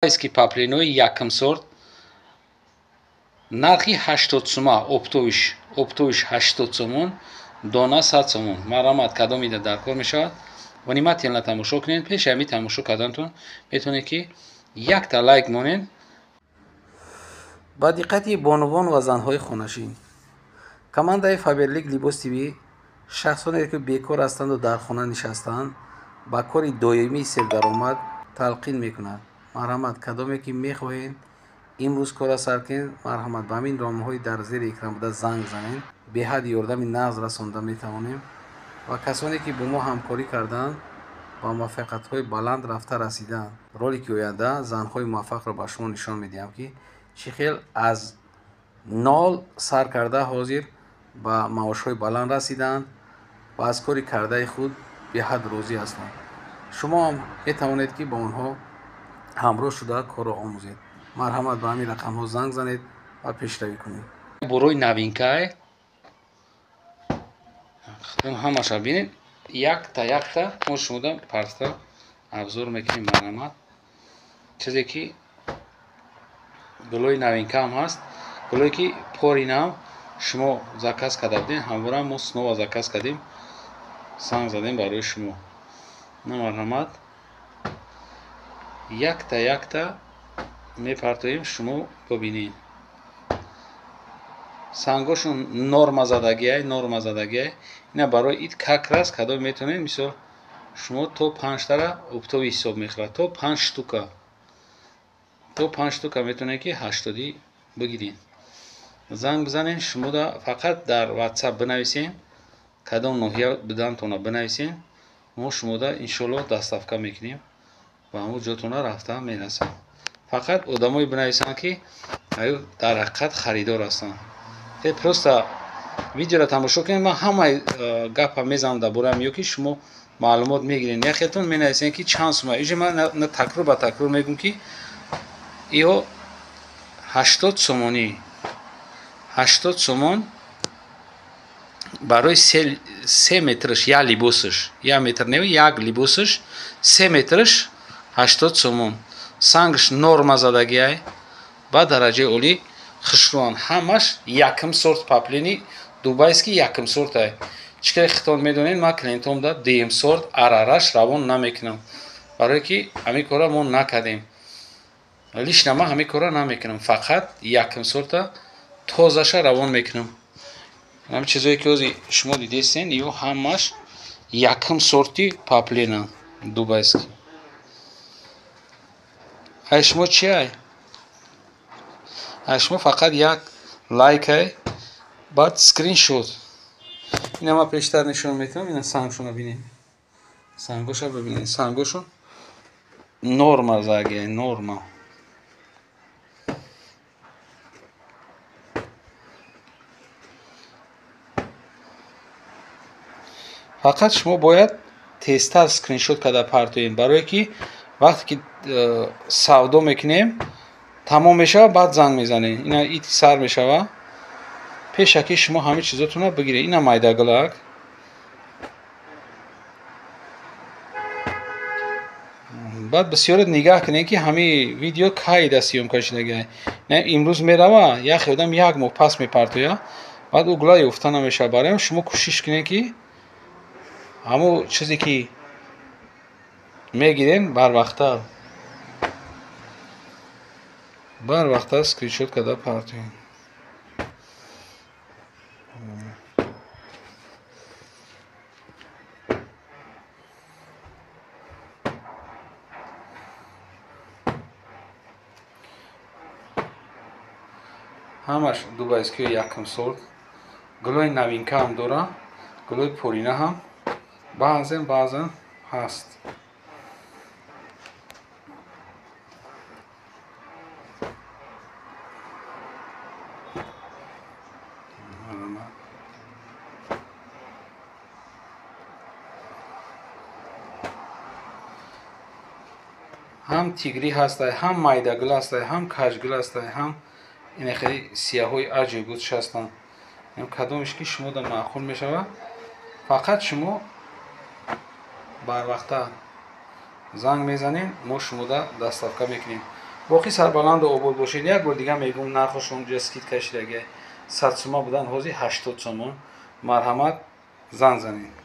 Дубайский поплинои якм сорт нархи 80 сума, оптовиш, оптовиш 80 сомон, дона 100 сомон. Марҳамат, кадом ида дар кор мешавад? Внимательно тамошо кунед. Пеши ҳамин тамошо кардантон метавонед, ки якта лайк монед. Ба диққати бонувон ва занҳои хонашин. Командаи Фаберлик Либос ТВ шахсоне, ки бекор ҳастанду дар хона нишастаанд, ба кори доимии сердаромад талқин мекунад. Марҳамат, кадоме ки мехоҳед имрӯз кора сар кунед, марҳамат, ба ҳамин номҳои дар зери экран буда занг занед. Беҳад ёрдами нағз расонда метавонем ва касоне, ки бо мо ҳамкорӣ карданд, ба муваффақиятҳои баланд рафта расидаанд. Ролики оянда занҳои муваффақро ба шумо нишон медиҳам, ки чӣ хел аз нол сар карда ҳозир ба маошҳои баланд расидаанд ва аз кори кардаи худ беҳад розӣ ҳастанд. Шумо ҳам метавонед, ки бо онҳо ҳамроҳ шуда корро омӯзед. Марҳамат, ба ҳамин рақамҳо занг занед ва пешравӣ кунед. Бурои новинкай ҳамаша бинед, якта якта мо шумода парста обзор мекунем. Марҳамат, чизе ки гулои новинка ҳам ҳаст, гулое ки пори нав шумо заказ карда будем, ҳамвора мо снова заказ кардем, занг задем барои шумо. На, марҳамат, якта якта мепартоем, шумо бибинед. Сангошон норма задагиай, норма задагиай. Ина барои ид как раз кадом метавонед, мисол, шумо то панҷтара оптовый ҳисоб мехӯрад, то панҷ штука, то панҷ штука метавонед, ки 80-ӣ бигиред. Занг бизанед, шумо фақат дар WhatsApp бинависед, кадом ноҳия будантона бинависед, мо шумода иншоаллоҳ доставка мекунем ва ҳамон ҷотона рафта мерасад. Фақат одамое бинависанд, ки дар ҳақиқат харидор ҳастанд. Просто видеоро тамошо кунед, ман ҳамаи гапа мезанам дар бораи ё ки шумо маълумот мегиред. Яхетон менависед, ки чанд сума. Иҷа ман такрор ба такрор мегӯм, ки иҳо 80 сомонӣ, 80 сомон барои се метрш як либосаш, як метр не, як либосаш се метрш 80 сомон. Сангш норма задагиай, ба дараҷаи олӣ хушрӯан, ҳамаш якм сорт поплини дубайский, якм сортай. Чӣ каде хитон медонед, ман клиентомда дуюм сорт арараш равон намекунам, барое ки ҳамин кора мо накардем. Лично ман ҳамин кора намекунам, фақат якм сорта тозаша равон мекунам. Ҳамин чизое ки ҳозир шумо дидестен, ё ҳамаш якм сорти поплина дубайский. Ай шумо чи ай? Ай шумо фақат як лайкай, баъд скриншот. Ина ман пештар нишон метавам, ина сангшона бинед. Сангоша бибинед, сангошон норма заги, норма. Фақат шумо бояд тезтар скриншот карда партоед, барое ки вақте ки савдо мекунем, тамом мешавад, баъд занг мезанед. Ина ит сар мешавад, пешаки шумо ҳамин чизотонро бигиред. Ина майдагулак, баъд бисёре нигаҳ кунед, ки ҳамин видео кай да съёмка шудагиай. На имрӯз мерава, яхе одам як моҳ пас мепартояд, баъд ӯ гула ёфта намешавад. Барои шумо кӯшиш кунед, ки ҳамон чизе ки мегирем, барвақттар барвақттар скриншот карда партоем. Ҳамаш дубайскиё якм сорт, гулои новинка ҳам дора, гулои порина ҳам баъзен баъзан ҳаст. Ҳам тигрӣ ҳастай, ҳам майдагул ҳастай, ҳам кажгул ҳастай, ҳам ина хеле сияҳҳои аҷибгудш ҳастанд. Кадомеш ки шумода маъқул мешавад, фақат шумо барвақта занг мезанед, мо шумода доставка мекунем. Боқӣ сарбаланду обод бошед. Як бор дига мегӯм, нархошон ҷа скидка шидаги, 100 сума будан, ҳозир 80 сомон. Марҳамат, занг занед.